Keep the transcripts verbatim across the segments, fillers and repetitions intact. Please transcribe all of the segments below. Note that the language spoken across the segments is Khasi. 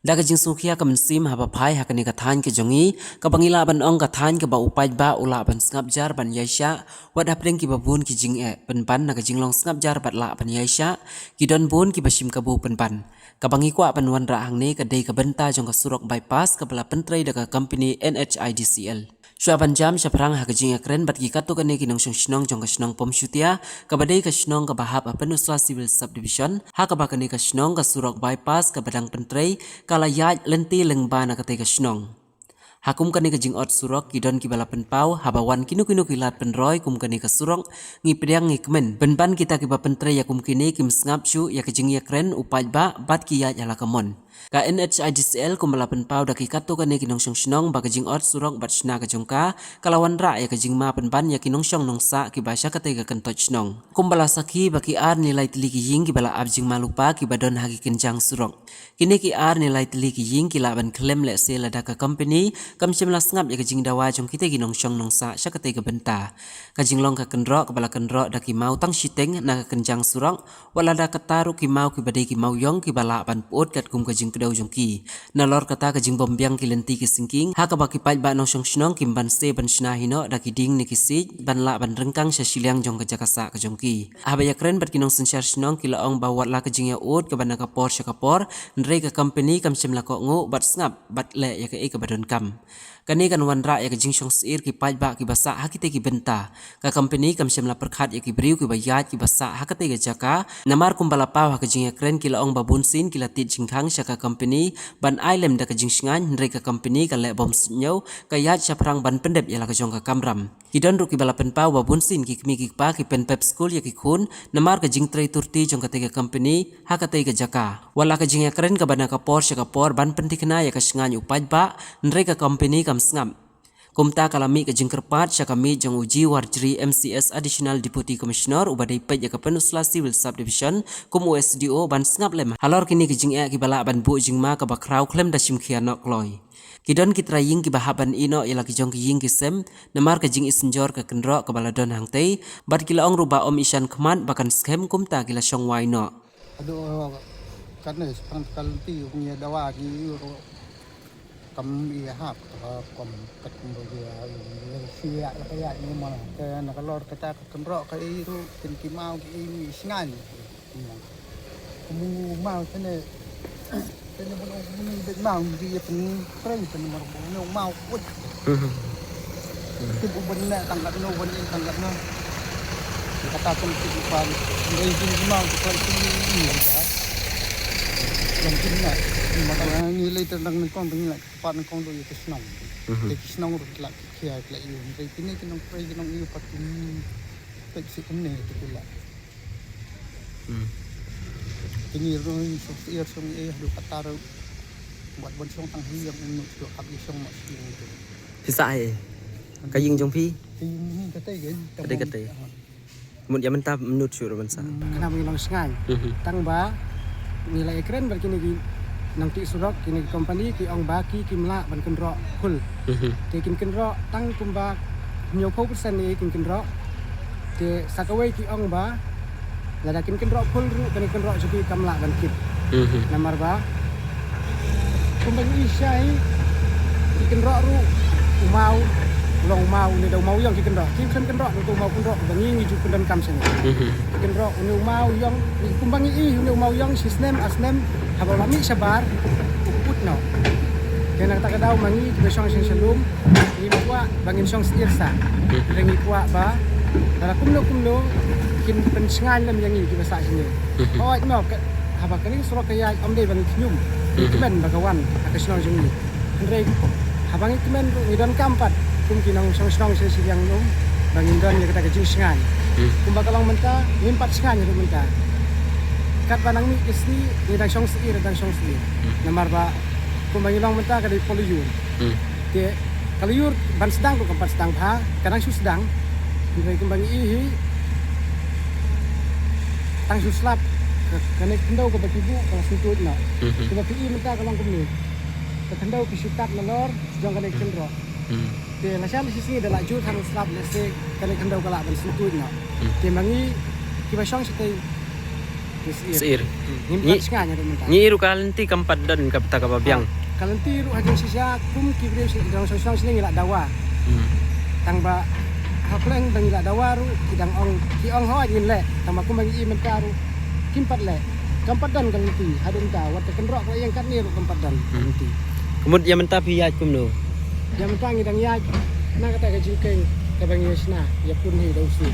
Da ka jingsngewkhia ka mynsiem haba phai ha kane ka thaiñ ka jong ngi, kaba ngi lah ban ong ka thaiñ kaba u paidbah u lah ban sngap jar ban ïaishah, wat hapdeng kiba bun ki jingeh pynban na ka jinglong sngap jar bad lah ban ïaishah, ki don bun kiba shim kabu pynban. Kaba ngi kwah ban wanrah hangne ka dei ka bynta jong ka surok bypass kaba la pyntrei da ka company N H I D C L. Shuwa ban jam shaphrang ha ka jingïakren bad ki katto katne ki nongshong shnong jong ka shnong Pom Shutia, kaba dei ka shnong kaba hap ha Pynursla Civil Subdivision, ha kaba kane ka shnong ka surok bypass kaba dang pyntrei ka la ïaid lynti lyngba na katei ka shnong. Ha kum kane ka jingot surok ki don kiba la pynpaw, haba wan kino kino ki lad pynroi kum kane ka surok, ngi pdiang ngi kmen. Pynban kita kiba pyntrei ïa kum kine kim sngap shuh ïa ka jingïakren u paidbah bad ki ïaid ha la ka mon. Ka N H I D C L kumba la pynpaw da ki katto katne ki nongshong shnong ba ka jingot surok bad shna ka jong ka, ka la wanrah ïa ka jingma pynban ïa ki nongshong nongsah kiba sha katei ka kyntoit shnong. Kumba la sakhi ba ki ar ne lai tylli ki ïing kiba la ap jingma lypa kiba don ha ki kynjang surok. Kine ki ar ne lai tylli ki ïing ki lah ban khlem lehse lada ka company kam shym la sngap ïa ka jingdawa jong kitei ki nongshong nongsah sha katei ka bynta. Ka jinglong ka kynroh kaba la kynroh da ki maw tang shiteng na ka kynjang surok, wat lada kata ruh ki maw kiba dei ki maw ïong kiba lah ban pyut katkum ka jingkdew jong ki. Nalor kata ka jingbym biang ki lynti ki syngking, ha kaba ki paidbah nongshong shnong kim banse ban shna hi noh da ki dieng ne ki siej ban lah ban ryngkang sha shiliang jong ka jaka sah ka jong ki. Haba ïakren bad ki nongsynshar shnong ki la ong ba wat la ka jingïaud kaba na ka por sha ka por, hynrei ka company kam shym la kohnguh bad sngap bad leh ïa kaei kaba donkam. Kane kan wanrah ïa ka jingshong syier ki paidbah kiba sah ha kitei ki bynta. Ka company kam shym la pyrkhat ïa ki briew kiba ïaid kiba sah ha katei ka jaka. Namar kumba la paw ha ka jingïakren ki la ong ba bunsien ki la tied jingkhang sha ka company ban ai lem da ka jingshngaiñ, hynrei ka company ka leh bym suidñiew, ka ïaid shaphrang ban pyndep ïa la ka jong ka kamram. Ki don ruh kiba la pynpaw ba bunsien ki kmie ki kpa ki pynpep skul ïa ki khun namar ka jingtrei turti jong katei ka company ha katei ka jaka. Wat la ka jingïakren kaba na ka por sha ka por ban pynthikna ïa ka shngaiñ u paidbah, hynrei ka company kam sngap. Kumta ka la mih ka jingkyrpad sha ka miej jong u G Warjri M C S Additional Deputy Commissioner uba dei peit ïa ka Pynursla Civil Subdivision kum u S D O ban sngap lem halor kine ki jingeh kiba lah ban buh jingma kaba khraw khlem da shim khia noh kloi. Ki don ki trai ïing kiba hap ban ïeh noh ïa la ki jong ki ïing ki sem namar ka jingisynjor ka kynroh kaba la don hangtei, bad ki la ong ruh ba ym ishan khmat ba kan skhem kumta ki la shong wai noh. Aduh, katne shaphrang ka lynti u ngi dawa ki ruh kam ïa hap ka kom kat kumba ïa ïa sia la ka ïa ni ma ka na ka lor kata ka kynroh ka i ruh kin ki mau ki i ni sngan. Kumu mau tene tene bun ong kumu ni bet mau ni ïa pen trei pen mar bun ong mau kut. Tip u ban na tang kat no ban in tang kat no. Kata kum tip u pan. Ndai jin mau tu kan kum ni ni ba. Long kin na. Ni ma ka ni lai tang dang ni kong dang ni lai pat ni kong do ïa ki shnong. Ïa ki shnong ruh ki la ki khia ki la ïu. Ndai kine ki nong trei ki nong ïu pat kum. Pek si kum ne tu ki la. Kini ruh suk sir sung eh du kata ruh. Buat buat sung tang hi yang inu tu hap i sung mak sing tu. Pisa ai. Ka ïing jong phi? Ka ïing ni kata kan. Kata kata. Mut ïa mynta mynta shu ruh ban sa. Khnang ngi long sngai. Tang ba ngi la ïakren bad kine ki nongtih surok kine ki company ki ong ba ki kim lah ban kynroh khul. Te kin kynroh tang kumba hynñiewphew percent ne kin kynroh. Te sa kawei ki ong ba lada kin kynroh khul ruh kane kynroh jong ki kam lah ban kit. Namar ba kumba ngi i shai ki kynroh ruh u maw long u maw une da u maw ïong ki kynroh. Ki khlem kynroh ruh u maw kynroh ba ngi ngi ju pyndonkam shane. Ki kynroh une u maw ïong kumba ngi i une u maw ïong shi snem ar snem haba la mih shabar u put noh. Te na kata ka daw ma ngi kiba shong sha shalum ngi kwah ba ngin shong syier sa. Te ngi kwah ba lada kumno kumno kin pynshngaiñ lem ïa ngi kiba sah shane. Hooid noh haba kane ka surok ka ïaid ym dei ba ngi khñium. Ngi kmen ba ka wan ha ka shnong jong ngi. Hynrei haba ngi kmen ruh ngi donkam pat kum ki nongshong shnong sha shiliang lum ba ngin don ïa kata ka jingshngaiñ. Kumba ka long mynta ngim pat shngaiñ ruh mynta. Katba nang mih ka sngi ngi dang shong syier dang shong syier. Namar ba kumba ngi long mynta ka dei polo ïur. Te ka lyiur ban sdang ruh kam pat sdang bha ka dang shu sdang. Hynrei kumba ngi i hi tang shu slap kane ka khyndew kaba ki buh ka la sngewtuid noh. Kumba ki i mynta ka long kumne ka khyndew ki shu kat nalor jong kane ka kynroh. Te lashai la shisngi da la jur tang slap lehse kane ka khyndew ka lah ban sngewtuid noh. Te ma ngi kiba shong shatei Sir. Ngim pat sngewthuh mynta. Ngi ruh ka lynti kam pat don kata kaba biang. Ka lynti ruh ha jingshisha kum ki briew shnong shnong shnong ngi la dawa. Hmm. Tang ba ha pleng ba ngi la dawa ruh ki dang ong ki ong hoi ngin leh. Tang ba kum ba ngi i mynta ruh kim pat leh. Kam pat don ka lynti haduh mynta wat ka kynroh ko ïeng katne ruh kam pat don ka lynti. Ka mut ïa mynta phi ïaid kumno? Ïa mynta ngi dang ïaid na kata ka jingkieng kaba ngi shna ïa pun hi da u sir.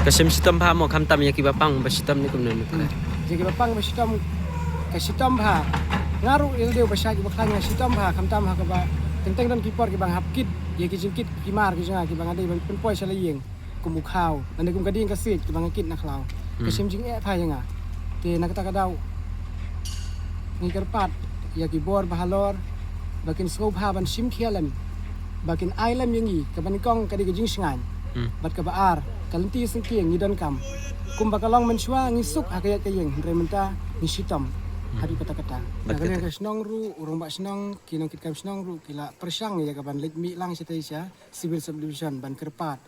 Ka shem shitom bha mo khamtam ïa kiba pang ba shitom ne kumno ne pule. Ïa kiba pang ba shitom ka shitom bha. Nga ruh ïa lade ba shait ba khlaiñ nga shitom bha khamtam ha kaba teng teng don ki por kiba nga hap kit ïa ki jingkit ki mar ki jong nga kiba nga dei ban pynpoi sha la ïing. Kum u khaw lane kum ka dieng ka siej kiba nga kit na khlaw. Ka shem jingeh bha ïa nga. Te na kata ka daw ngi kyrpad ïa ki bor ba halor ba kin sngewbha ban shim khia lem ba kin ai lem ïa ngi kaba nyngkong ka dei ka jingshngaiñ. Bad kaba ar ka lynti sngewthuh ngi donkam kumba ka long mynshuwa ngi suk ha ka ïaid ka ïeng hynrei mynta ngi shitom. Haduh kata kata na ka liang ka shnong ruh u rangbah shnong ki nongkitkam shnong ruh ki la pyrshang ïa ka ban leit mih lang shatei sha civil subdivision ban kyrpad.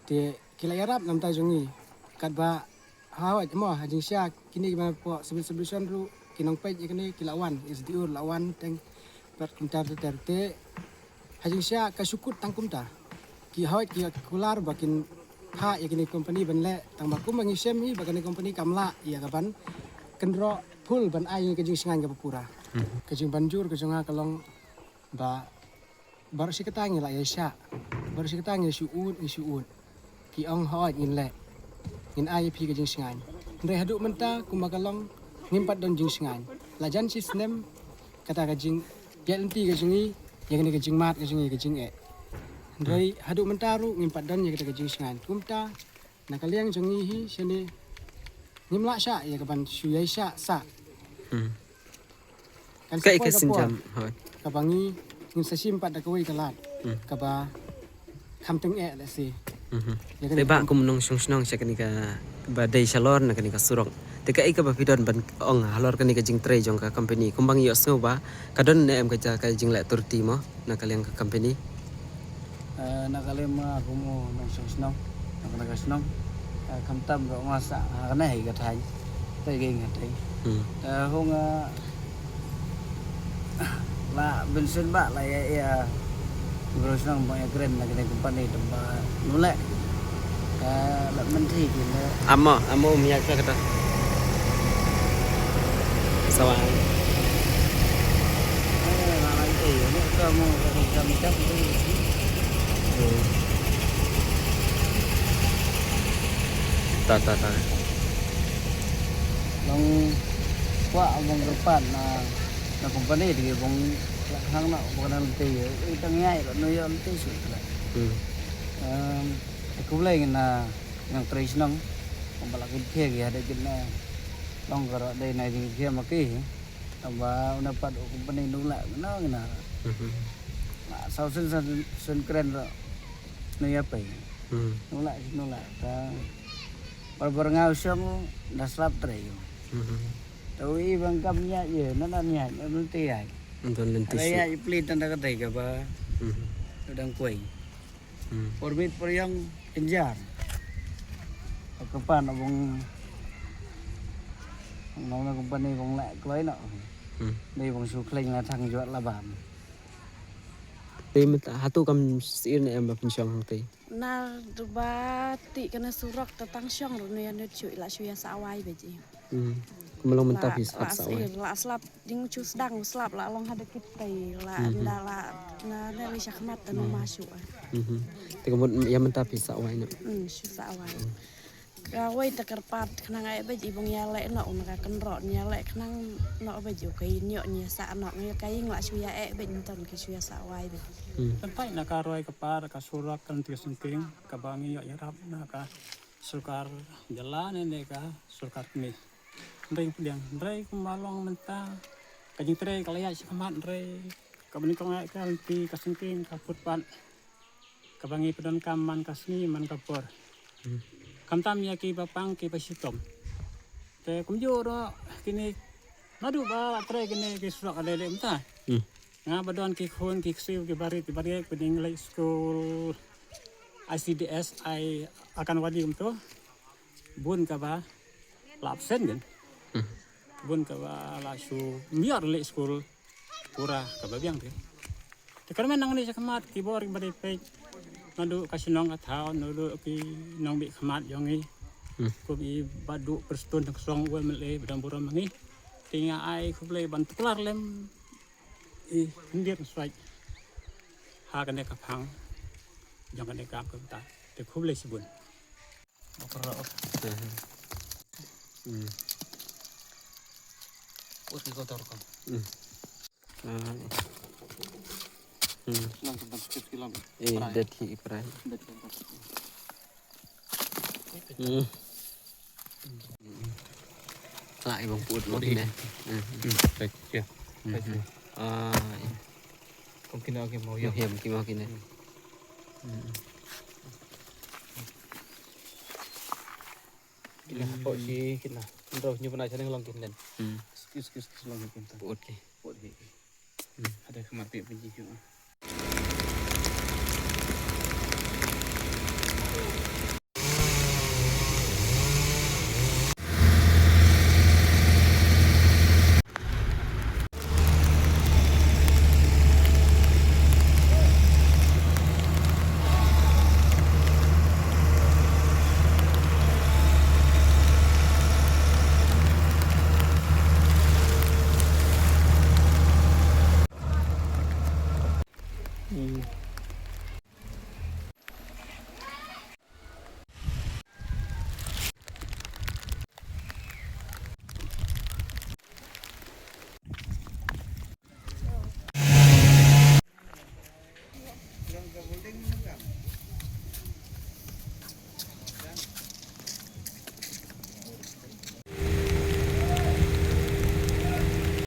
Te ki la ïarap na bynta jong ngi katba ha hoi mo ha jingshisha kine kiba napoh civil subdivision ruh ki nongpeit ïa kine ki la wan, SDO la wan teng bad kumta ter ter te ha jingshisha ka shu kut tang kumta. Ki hoi ki kular ba kin phah ïa kine company ban leh tang ba kumba ngi shem hi ba kane company kam lah ïa ka ban kynroh phul ban ai ka jingshngaiñ kaba pura. Ka jingbanjur ka jong nga ka long ba baroh shi katta ngi la ïa shah, baroh shi katta ngi shu ud ngi shu ud. Ki ong hooid ngin leh, ngin ai ïa phi ka jingshngaiñ. Hynrei haduh mynta kumba ka long ngim pat don jingshngaiñ. La jan shi snem kata ka jingïaid lynti ka jong ngi ïa kane ka jingmad ka jong ngi ka jingeh. Hynrei haduh mynta ruh ngim pat don ïa kata ka jingshngaiñ. Kumta na ka liang jong ngi hi shane ngim lah shah ïa ka ban shu ïa shah sah. Kan sa poi ka por kaba ngi ngin sa shim pat da kawei ka lad kaba kham tyngeh lehse. Te ba kum nongshong shnong sha kane kaba dei shalor na kane ka surok, te kaei kaba phi don ban ong halor kane ka jingtrei jong ka company kumba ngi ïohsngew ba ka don ne em ka jingleh turti mo na ka liang ka company? Na ka liang ma kum u nongshong shnong na ka shnong, khamtam ruh ma sa ha kane hi ka thaiñ. Te ging ha te hung la bensin ba la ïa ïa bro shnong ba ïa kren na kane company te ba nulek. Ka la mynthi ki ne. Amo amo um ïa ka kata. Sawa. Ta ta ta. Nong kwah bong kyrpad na na company te bong la khang na bong na lynti ïa i tang ïa i la no ïa lynti shu la. Em, te khublei na nang trei shnong bong ba la kit khia ki hada kit na long ka ra dei na jing khia ma ki. Tang ba una pat u company nu la na na. La sau sen sen sen kren ro no ïa pei. Nu la nu la ta bar bar ngau shong da slap trei. Tau i bang kam nya ye na na nya na lynti ai. Don lynti shu. Aya i pli tan da ka dei ka ba. Dang kuai. Por bit por yang kenjar. Ka pan bong nong na company bong la kloi na. Dei bong shu kleng la thang juat la ban. Te mynta hatu kam sir ne em ba pynshong hangtei. Na ba ti kane surok ta tang shong ru ne ne chu la shu ïa sa wai ba ji. Kum long mynta phi slap sa wai. La slap ding chu sdang slap la long hada kit tai la nda la na ne ri shakhmat ta no ma shu. Te ka mut ïa mynta phi sa wai ne. Shu sa wai. Ka wei ta kyrpad khnang ai ba ji bong ïa leh no na ka kynroh ïa leh khnang no ba ji ka ïa nyo ïa sa no ïa ka ïing la shu ïa eh ba ji ton ki shu ïa sa wai ba. Tang tai na ka roi ka par ka surok kan ti sengking ka ba ngi ïa rap na ka sorkar jylla ne ne ka sorkar kmie. Ndrei pdiang ndrei kumba long mynta ka jingtrei ka la ïa shi khmat ndrei ka bani kong ai ka lynti ka sengking ka put pat. Kaba ngi pyndonkam man ka sngi man ka por. Khamtam ïa ki ba pang ki ba shitom. Te kumjuh ruh kine naduh ba trei kine ki surok ka lei lei mynta. Nga ba don ki khun ki ksiew ki barit ki barit ki ding leit skul I C D S I Anganwadi kumto. Bun kaba la absent din. Bun kaba la shu miar leh skul pura kaba biang te. Te kyrmen nangne shakhmat ki bor kiba dei peit naduh ka shnong ka thaw, naduh ki nongbeh khmat jong ngi. Kum i Bah Duh Prestone Tynsong u M L A ba dang burom ma ngi. Te nga ai khublei ban tuklar lem i khyndiat suwai ha kane ka phang jong kane ka kam kumta. Te khublei shibun. Hmm. Hmm. Hmm. Eh, dat hi prai. Hmm. Lah, ibang put mo kine. Hmm. Hmm. Ah, eh. Kong kine, okay, mo, yo. Hem ki mo kine. Hmm. Kine hapoh shi kine. Ndro nyu bana chane long kine. Hmm. Excuse, excuse, excuse, long kine. Put ki. Put ki. Hmm. Ada kemar pek benji.